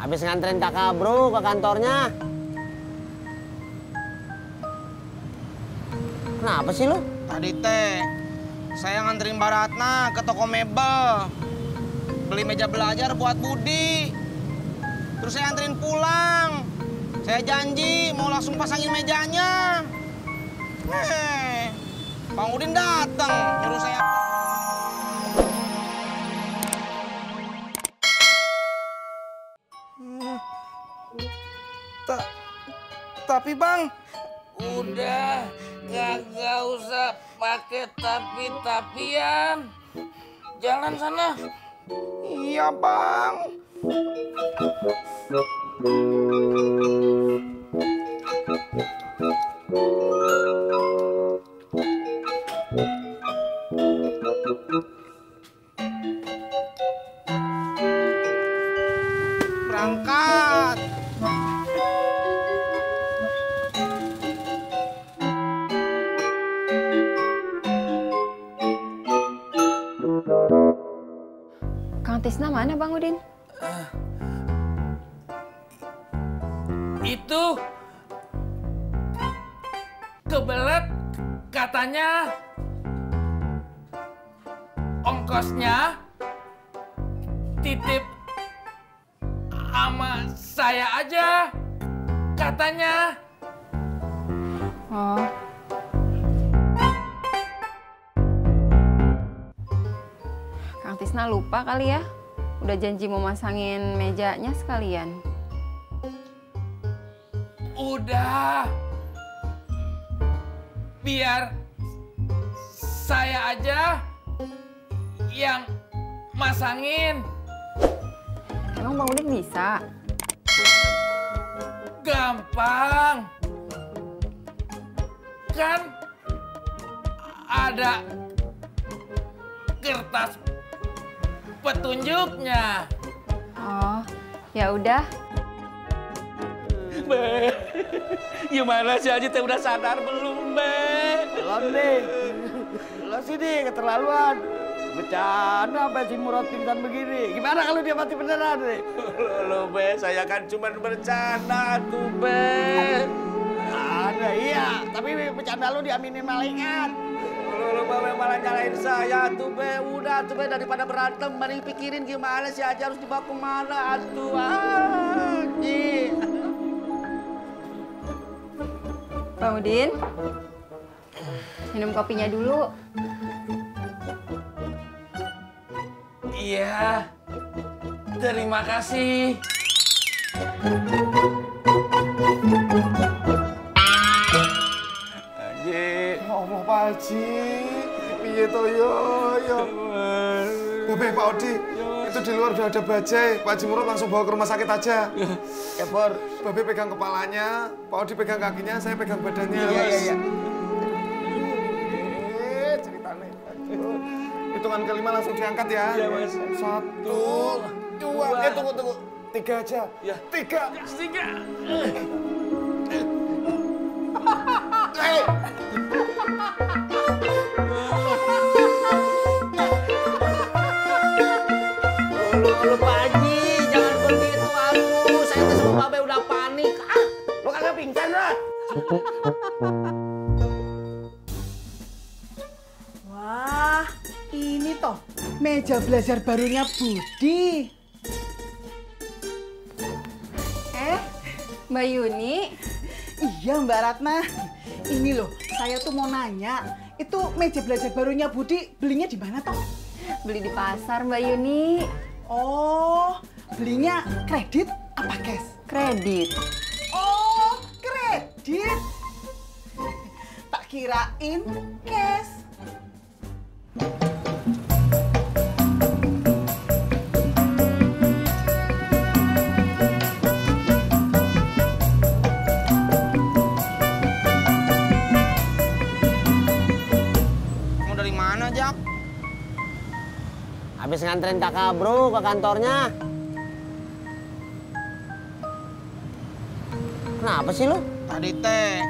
Habis nganterin kakak bro ke kantornya. Kenapa sih lu? Tadi teh, saya nganterin Mbak Ratna ke toko mebel. Beli meja belajar buat Budi. Terus saya anterin pulang. Saya janji mau langsung pasangin mejanya. Bang Udin datang, nyuruh saya. Tapi bang, udah nggak usah pakai tapi-tapian. Jalan sana. iya bang. Berangkat. Kang Tisna mana Bang Udin? Itu kebelet katanya ongkosnya titip sama saya aja katanya. Oh. Kang Tisna lupa kali ya. Udah janji mau masangin mejanya sekalian. Udah. Biar saya aja yang masangin. Emang Bang Udin bisa? Gampang. Kan ada kertas petunjuknya. Oh, ya udah. Be, gimana sih Haji teh udah sadar belum, Be? Belum nih. Lo sih nih keterlaluan. Bercanda sampai si Murad pingsan begini. Gimana kalau dia mati beneran nih? Lo, Be, saya kan cuma bercanda tuh, Be. Ada iya, tapi bercanda lo diaminin malaikat. Lo malah nyalain saya tuh, Be. Udah tuh, Be, daripada berantem, mending pikirin gimana sih Haji harus dibawa kemana atuh. Haji. Bang Udin, minum kopinya dulu. Iya. Terima kasih. Haji. Allah Pak Haji, piye to yo. Babe, Pak Odi, itu di luar udah ada bajai. Pak Haji Murad langsung bawa ke rumah sakit aja. Ya, Bor. Babe pegang kepalanya, Pak Odi pegang kakinya, saya pegang badannya. Iya. Ceritanya. Hitungan kelima langsung diangkat ya. Iya, Mas. 1, 2, tunggu. 3 aja. Ya. 3. Lu Pak Haji, jangan begitu aku. Saya tuh sama Babe udah panik. Lu kagak pingsan, Rat? Wah, ini toh meja belajar barunya Budi. Mbak Yuni, Iya Mbak Ratna, ini loh saya tuh mau nanya, itu meja belajar barunya Budi belinya di mana toh? beli di pasar Mbak Yuni. Oh, belinya kredit apa cash? Kredit. Oh, kredit. Tak kirain cash. Mau dari mana, Jak? Habis nganterin kakak bro ke kantornya. Kenapa sih lu? Tadi teh,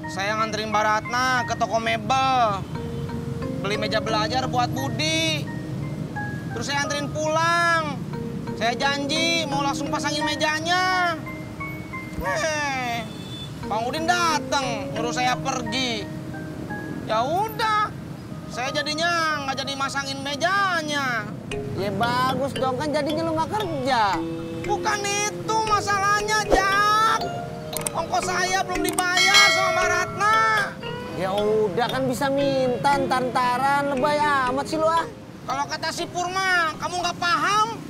saya nganterin Mbak Ratna ke toko mebel. Beli meja belajar buat Budi. Terus saya anterin pulang. Saya janji mau langsung pasangin mejanya. Bang Udin datang, nyuruh saya pergi. Ya udah, saya jadinya nggak jadi masangin mejanya. Ya bagus dong, kan jadinya lu nggak kerja. Bukan itu masalahnya, Jak. Ongkos saya belum dibayar sama Mbak Ratna. Ya udah kan bisa minta ntar-ntaran, lebay amat sih lu ah. Kalau kata si Purma, kamu nggak paham.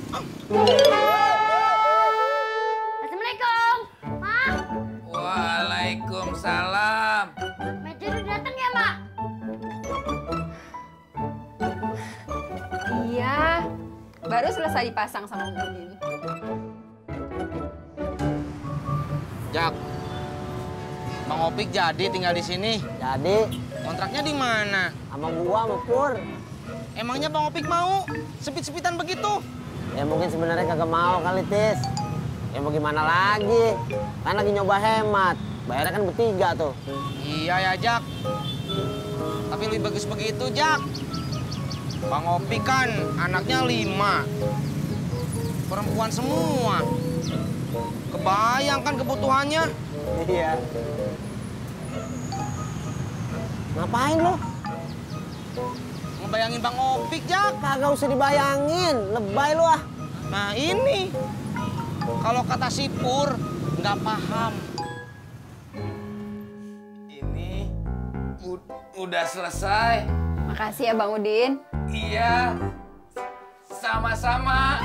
Assalamualaikum, Mak. Waalaikumsalam. Meja udah datang ya, Mak? Iya, baru selesai dipasang sama Om Udin. Jak, Bang Opik jadi tinggal di sini. Jadi Kontraknya di mana? sama gua sama Pur. Emangnya Bang Opik mau sepit-sepitan begitu? Ya mungkin sebenarnya kagak mau kali, Tis. Ya mau gimana lagi? Kan lagi nyoba hemat. Bayarnya kan bertiga tuh. Iya ya, Jak. Tapi lebih bagus begitu, Jak. Bang Opik kan anaknya 5. Perempuan semua. Kebayang kan kebutuhannya? Iya. Ngapain lo? Ngebayangin Bang Opik, Jak. Kagak usah dibayangin, lebay lu ah. Nah ini, kalau kata si Pur, nggak paham. Ini udah selesai. Makasih ya Bang Udin. Iya, sama-sama.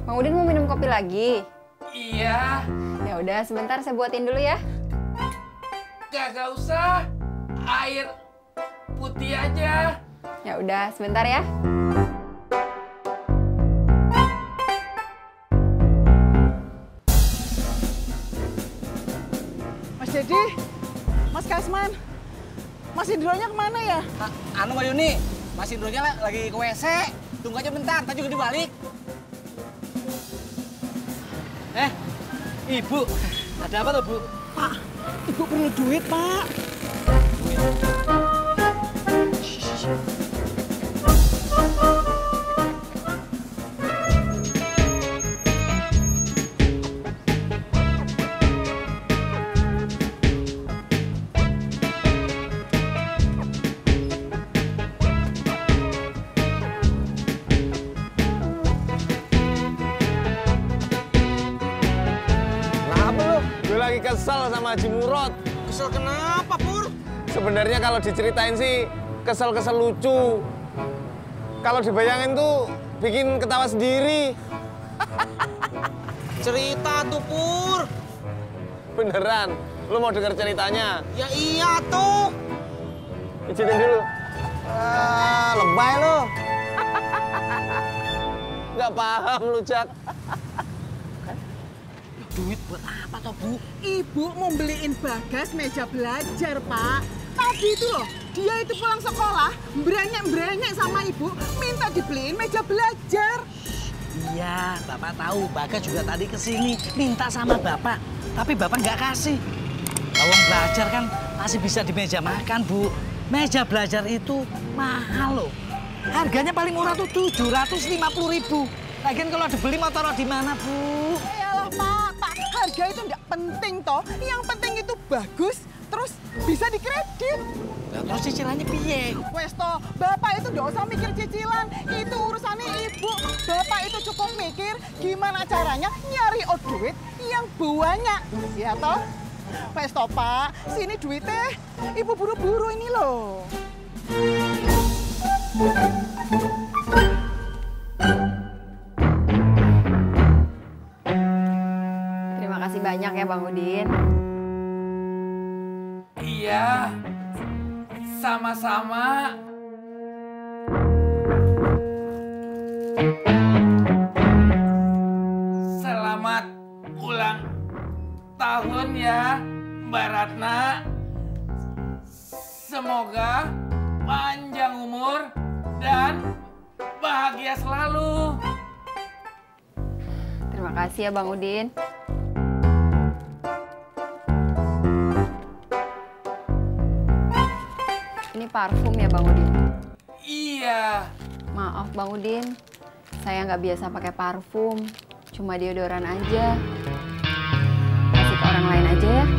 Bang Udin mau minum kopi lagi? Iya, Ya udah, sebentar saya buatin dulu ya. kagak usah. Air putih aja. Ya udah, sebentar ya. Mas Dedi, Mas Kasman, Mas Indronya kemana ya? Anu Mbak Yuni, Mas Indronya lagi ke WC. Tunggu aja bentar, tadi juga dibalik. Ibu, ada apa tuh Bu? Pak, Ibu perlu duit, Pak. Kenapa lu? Gue lagi kesel sama Haji Murad. Kesel kenapa, Pur? Sebenarnya kalau diceritain sih kesel-kesel lucu. Kalau dibayangin tuh bikin ketawa sendiri. Cerita tuh, Pur. Beneran, lu mau denger ceritanya? Ya iya tuh. Izinin dulu. Lebay lu. Nggak paham lu, Jak. Duit buat apa toh, Bu? Ibu mau beliin Bagas meja belajar, Pak. Tadi itu loh, dia itu pulang sekolah, berenyek-berenyek sama ibu, minta dibeliin meja belajar. Iya, Bapak tahu. Bagas juga tadi kesini minta sama Bapak, tapi Bapak nggak kasih. Lawang belajar kan masih bisa di meja makan, Bu. Meja belajar itu mahal loh. Harganya paling murah tuh 750.000. Lagian kalau dibeli mau taruh di mana, Bu? Yalah, Pak, harga itu nggak penting toh. Yang penting itu bagus, terus bisa dikredit. Nah, terus cicilannya piye? Wes toh, Bapak itu nggak usah mikir cicilan. Itu urusannya Ibu. Bapak itu cukup mikir gimana caranya nyari duit yang banyak. Ya toh? Wes toh, Pak, sini duitnya. Ibu buru-buru ini loh. Terima kasih banyak ya Bang Udin. Iya, sama-sama. Selamat ulang tahun ya, Mbak Ratna. Semoga panjang umur dan bahagia selalu. Terima kasih ya Bang Udin. Ini parfum ya Bang Udin? Iya, Maaf Bang Udin, saya nggak biasa pakai parfum, cuma deodoran aja. Kasih ke orang lain aja ya.